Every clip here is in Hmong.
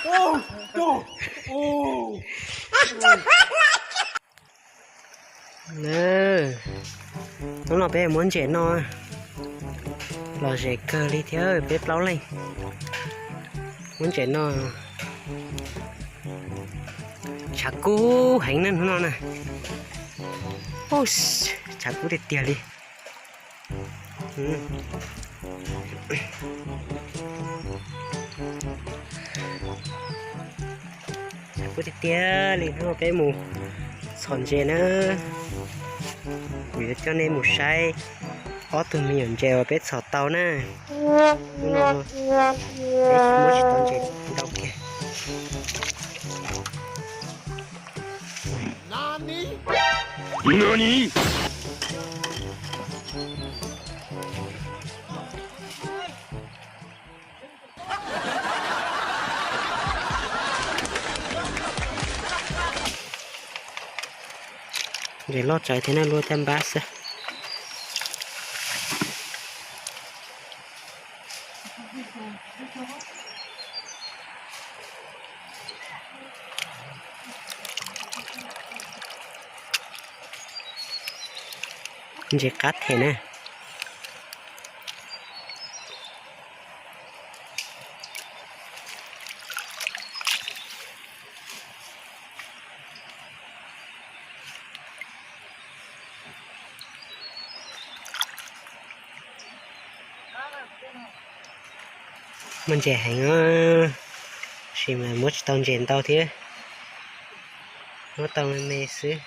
Hnub no peb muab ntses noj, lom zem kawg li thiab peb plaub leej muab ntses noj. Tshav kub heev na hnub no na. Tshav kub tiag tiag li. Tshav kub tiag tiag li, hnub no peb mus txhom ntses na. Kuv yuav coj nej mus saib ob tug me nyuam ntses uas peb txhom tau na. Hnub no peb muab tsis tau ntses ntau kiag. Ntses loj tsawv thiab na, luaj caj npab xwb. Ntses qab them na. Muaj ntses heev, tab sis mas muab tsis tau ntses ntau thiab, muab tau me me xwb.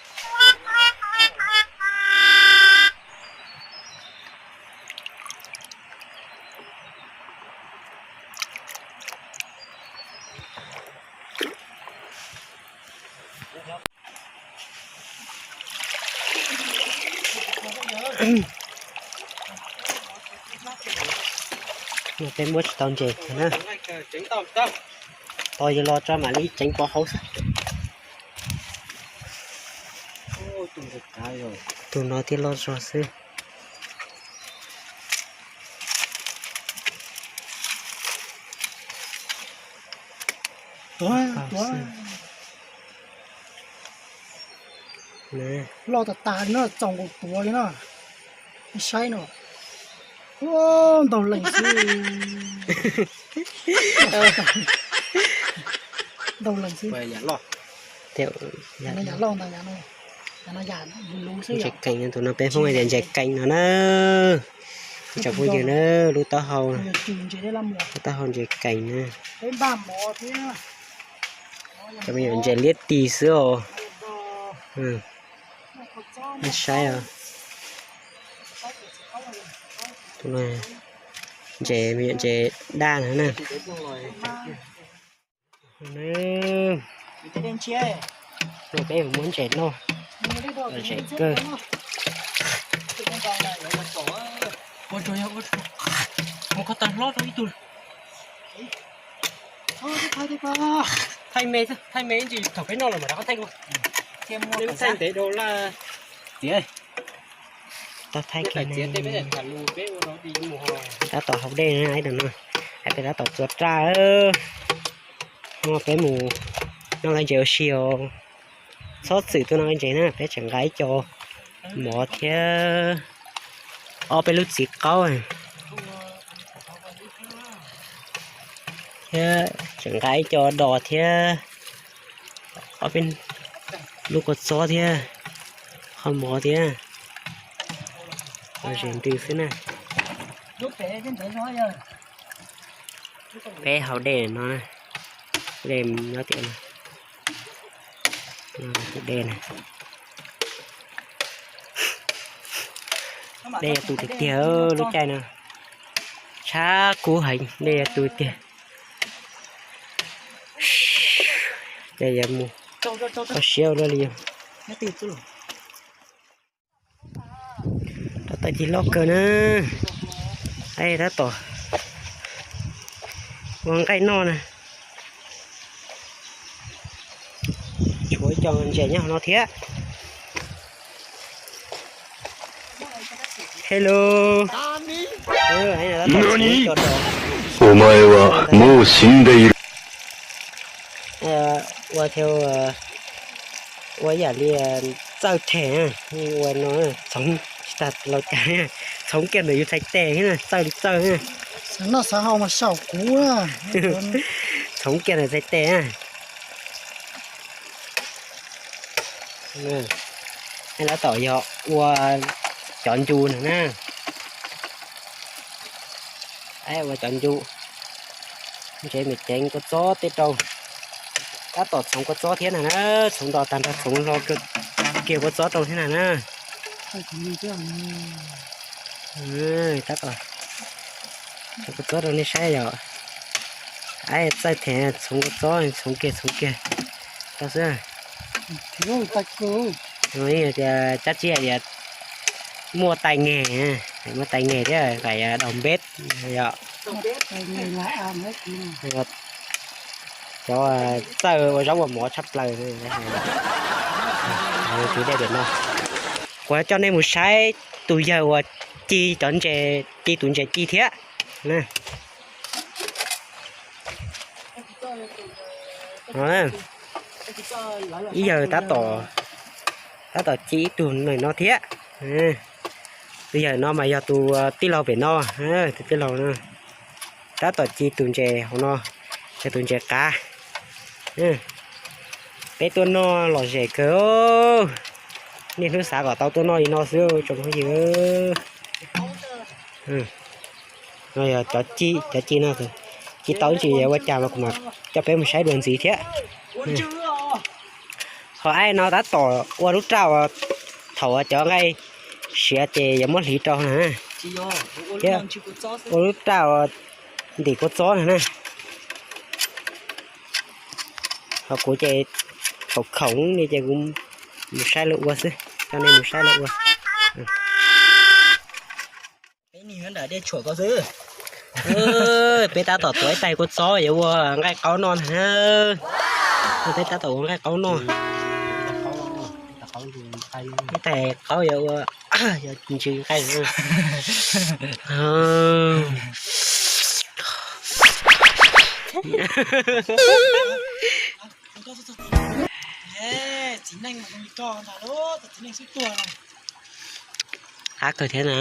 Peb muab tsis tau ntses na, tos yus los tso mam li ceev pov hauv xwb. Tus no thiaj loj zog xwb. Loj tas tas li no, txaus nkaus tuav li no. Saib no, ntaug lees xwb. Ntaug lees xwb. Yam loj ntag, yam no yam luv xwb. Ntses kees, tus no peb Hmoob tias ntses kees no na. Ib tsoom phooj ywg na, lub taub hau, lub taub hau ntses kees na. Cov me nyuam ntses liab tis xwb os. Nej saib os. Tus no ntses, me nyuam ntses daj no na. Peb muab ntses noj, ntses kawg. Mus koj tag hlob rau ib tug. Thaij me, thaij me ib ntsis thaum peb noj los mas rov qab thaij. Thaij ntev dau laj. Tau thaij kiag ne. Tab tom haus dej na, ib no, peb tab tom txua raj. Peb mus noj nqaij ntses ua si os. Txhob txwm tuaj noj nqaij ntses na, peb tseem nqa ib co mov thiab ob peb lub txiv qaub, thiab tseem nqa ib co dos thiab ob peb lub kua txob thiab qhov mov thiab. Lom zem ntws xwb na. Peb haus dej no, dej nyob tias tus dej na. Dej yuav tu tiag tiag lub caij no. Tshav kub heev, dej yuav tu tiag. Dej yuav mus, koj siab ua luaj li yog. Rau taws cig loj kawg na. Tab tom ua nqaij noj na. Tshuav ib co ntses nyob hauv no thiab. Hello. お前はもう死んでいる。Ua thiab, ua yam li txawj them, ua no txhoov tsis tas laus cas, txhoov kiag ntawm yus txhais tes thiab txawj li txawj. Noj xav hau mas saum kuv. Txhoov kiag ntawm txhais tes. Tab tom yog ua cov ncu no na. Ua cov ncu, ntsev me ceev kua txob tej rau. Tab tom txhoov kua txob thiab na, txhoov nto tag nrho txhoov hlo kiag kua txob rau thiab na na. Tab tom txhoov kua txob rau nej saib yom. Txawj them txhoov kua txob, txhoov kiag txhoov kiag rau xwb. Tias tsab tsi tias muaj tay nghề, muaj tay nghề thiab nqaim đầu bếp yom. Cov txawj ua zaub ua mov tshaj plaws. Kuv coj nej mus saib tus yawg uas ci cov ntses, ci tus ntses ci thiab. Ib yawg tab tom ci ib tug ntses no thiab. Tus yawg no mas yog tus tij laug pem no, tus tij laug no tab tom ci tus ntses hauv no, yog tus ntses qav. Peb tuaj noj lom zem kawg, niaj hnub xav kom tau tuaj noj li no xwb tsoom phooj ywg. No yog cov ci, cov ci no, ci tau ib ntsis ua cas mas kuv mam coj peb mus saib dua ntxiv thiab. Ho aib no tab tom ua lub raj uas thaum cov nqaij siav ces yuav muab hliv rau na, thiab ua lub raj uas ntim kua txob na na. Ho kuv ces khoom khoom li ces kuv mus saib lawv ua xwb, coj nej mus saib lawv ua. Peb nws nram dej tshuam ko xwb. Peb tab tom tuav ib tais kua txob yuav ua nqaij qaub noj na. Peb tab tom ua nqaij qaub noj. Ib tais qaub yuav ua, yuav ntsw nqaij. Qab kawg thiab na.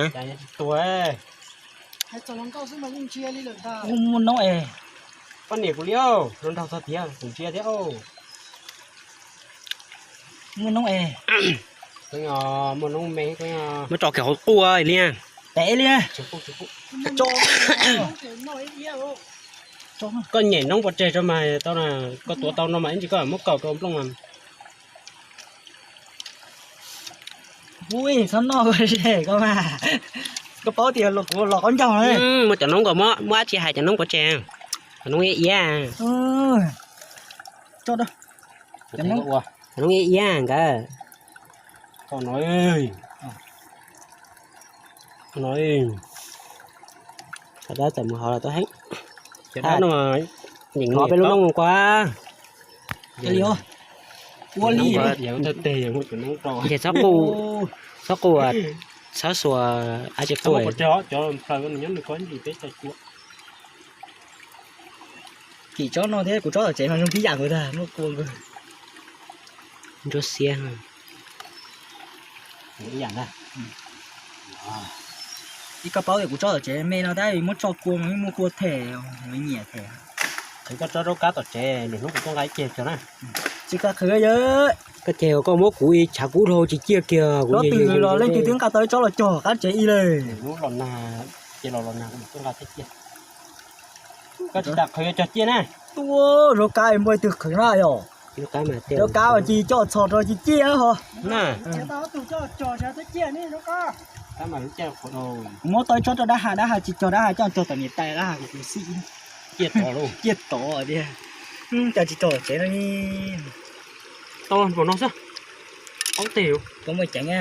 Muaj noob es. Poj niam kuv li, hluas nraug txog tiag kuv ntsia thiab. Muaj noob es. Muaj noob me, muab tso kiag hauv quaj li. Pem li. Koj nyem noob pov tseg tso mas tau na, koj tuav tau no mas ib ntsis koj muab kaus rau nplooj mas. Ui, txhob noj koj mas. Koj paub tias kuv los qaub ncaug na. Muaj cov noob nkaus, muab dab tsi hais cov noob pov tseg. Cov noob iab iab. Cov noob iab iab nkawd. Tab tom mus hauv los tau heev. Nim no peb lub noob mus qua. Ces txhob qu, txhob qu, txhob xuas, ab tsi quaj. Kim tsob no thiab kuv tsob tom tsev mas zoo tib yam nkaus tag, muaj kua nkaus. Ntsuab xiab. Ib yam ntag. Ib, koj paub tias kuv tsob tom tsev me no tab muab tso kua mas muaj kua them, nyiam them. Koj tsob zaub kab tom tsev, lwm hnub kuv tuaj nqa ib ceg tso na. Tsis kab qhwv yawg. Koj ceg koj muab kuv ib tshav kub dhau tsis ciaj kiag. Tsob twg los leej twg twb nqa tau ib tsob los cog qab tsev ib leeg. Lub los nag, ces los los nag kuv mam tuaj nqa thiab ciaj. Koj tsis tas qhwv cog ciaj na. Tua zaub kab npua twg qhwv na yom. Zaub kab mas cia, zaub kab mas cia coj txhos rau cia ciaj ho. Kuv muab tau ib tsob rau dab has, dab has tsis cog, dab has coj cog tom niam tais dab has kuv xij. Ciaj tod tiag. Cas tsis cog tsev no ne. Tau npaum no xwb. Aub teg. Koj muaj ceev a.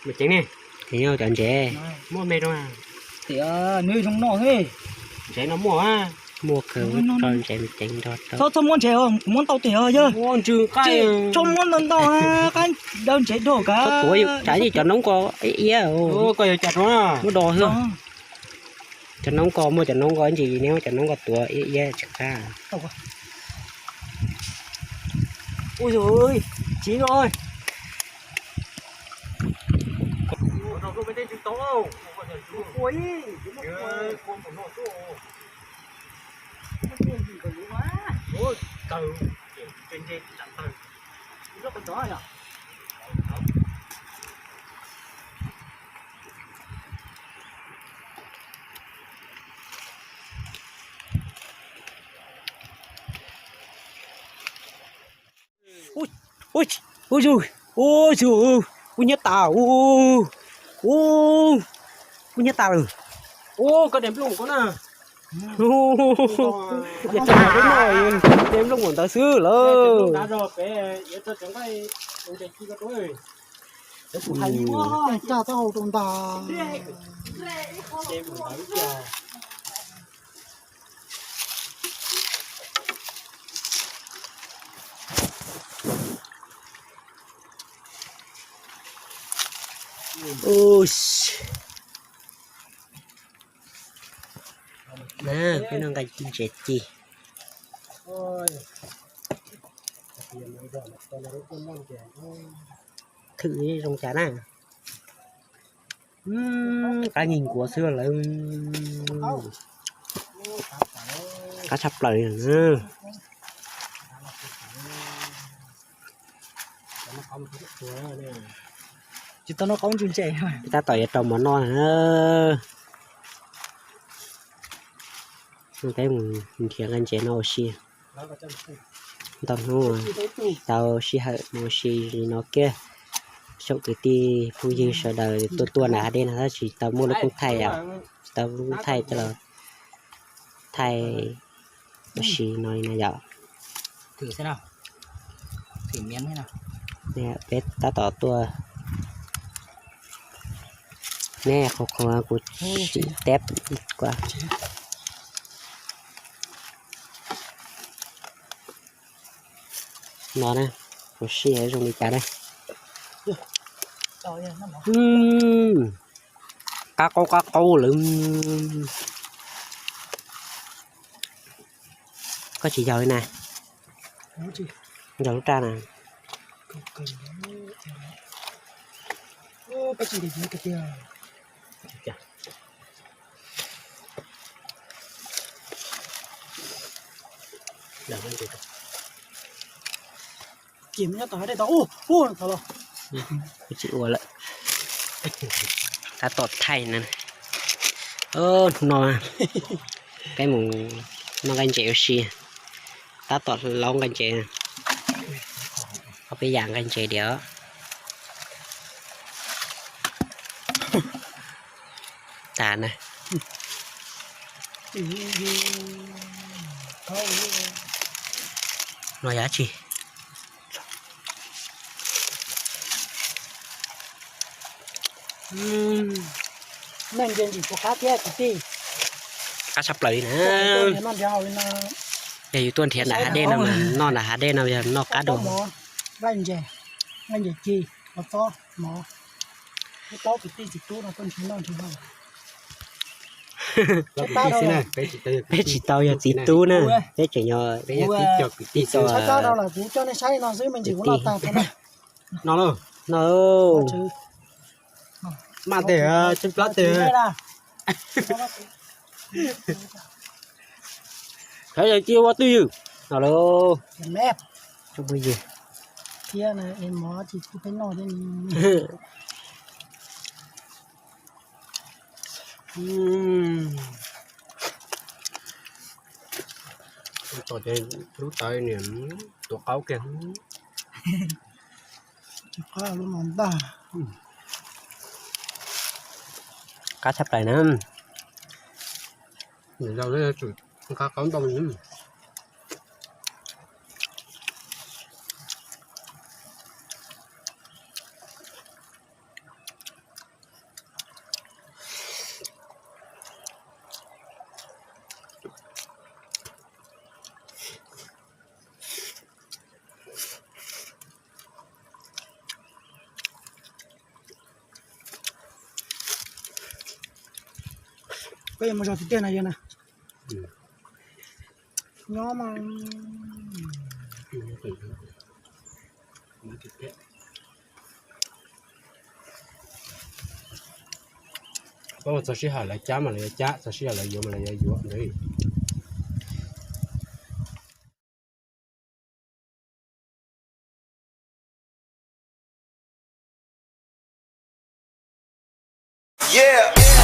Muaj ceev ne. Ces yog cov ntsev. Muaj me rau. Tias nws zoo no xwb. Ntsev no muaj. Muaj kawg, tso ntsev me ceev nrog rau. Txhob, txhob muab ntsev, kuv muab ntau tes os yawg. Muab ntsw nqaij. Txhob muab ntau ntau, qab daw ntsev dhau kav. Txhob tuav, tsam ntsis cov noob ko iab iab. Koj yuav cas rau na. Muab do xwb. Cov noob ko muaj cov noob ko ntsis, neb muab cov noob ko tuav iab iab tsis qab. Ui dồi ôi, chín rồi. Ui, ui, ui, ui, ui, ui, kub hnyiab tas, ui, ui, kub hnyiab tas lawm. Ui, koj de nplooj ko na. Ua, de nplooj npaum ntawd xwb lawm. Raj taub hau rau ntag. Ub, na, peb noj nqaij ntses ci. Thwm zoo cas na. Qab nkuav xwb lawm. Qab tshaj plaws na. Tsis tau noj qaub ntses. Tab tom yuav rau mov noj na. Peb mus nrhiav nqaij ntses noj ua si. Ntau hnub tsis tau sij hawm mus ua si li no kiag. Xyaum kwv tij phooj ywg sawv daws tuaj tuaj nram hav dej no tab sis tsis tau muaj lub koob thaij os, tsis tau lub koob thaij coj los thaij ua si no li no yom. Peb tab tom tuaj, nej qhov qhov kuv sim teb ib kuab no na, kuv sim zoo li cas na. Qab qaub qab qaub lawm. Koj tsis yog li na. Yog lub raj na. Tsis ua lawm. Tab tom thaij na. Hnub no peb mus noj nqaij ntses ua si. Tab tom laub nqaij ntses. Ob peb yam nqaij ntses diam. Tas na. No yog dab tsi? Qab tshaj plaws li na. Yog yus tuaj nrhiav nram hav dej no mas noj nram hav dej no yog noj qab dua. Peb tsis tau yog txiv tub na, peb tseem yog kwv tij. No, maj tes, tseb plab tes. Khawv yog cia ua twj ywm no lauj. Tsoom phooj ywg. Tom ces lub tawv niam tuav qaub kiag. Qab tshaj plaws na. Nqa qaub ntau. Koj yuav mus zog tiag tiag na yog na. Nyob mas. Pab ua txog sij hawm lawv cab mas lawv yuav cab, txog sij hawm lawv yuav mas lawv yuav yuav ntag. Yeah.